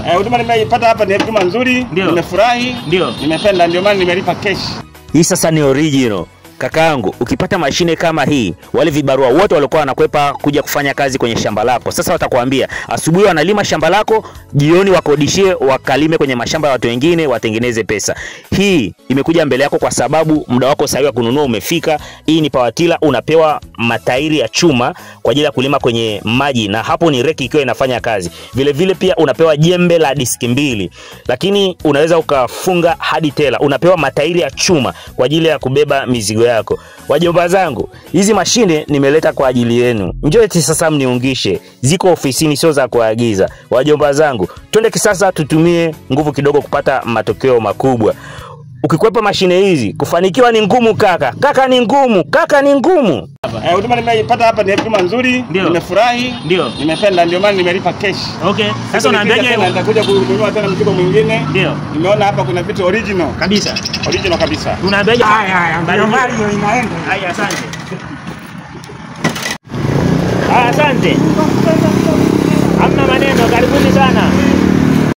Huduma nimeipata hapa ni huduma nzuri, nimefurahi, nimependa, ndio maana nimelipa cash. Hii sasa ni original. Kakaangu, ukipata mashine kama hii, wale vibarua wote walikuwa wanakwepa kuja kufanya kazi kwenye shamba lako, sasa watakwambia asubuhi wanalima shamba lako, jioni wakodishie wakalime kwenye mashamba ya watu wengine watengeneze pesa. Hii imekuja mbele yako kwa sababu muda wako sahihi wa kununua umefika. Hii ni pawatila, unapewa matairi ya chuma kwa ajili ya kulima kwenye maji, na hapo ni reki ikiwa inafanya kazi. Vile vile pia unapewa jembe la diski 2, lakini unaweza ukafunga hadi tela. Unapewa matairi ya chuma kwa ajili ya kubeba mizigo yako. Wajomba zangu, hizi mashine nimeleta kwa ajili yenu. Njoo sasa mniungishe. Ziko ofisini, sio za kuagiza. Wajomba zangu, twende kisasa, tutumie nguvu kidogo kupata matokeo makubwa. Ukikwepa mashine hizi, kufanikiwa ni ngumu kaka. Kaka ni ngumu, kaka ni ngumu. Huduma nimeipata hapa ni huduma nzuri, nimefurahi, nimependa, ndio maana nimelipa cash. Okay. Sasa unaambiaje? Nitakuja kununua tena mzigo mwingine. Ndio. Nimeona hapa kuna vitu original kabisa. Original kabisa. Unaambiaje? Haya haya, ndio mali hiyo inaenda. Haya, asante. Asante. Hamna maneno, karibuni sana.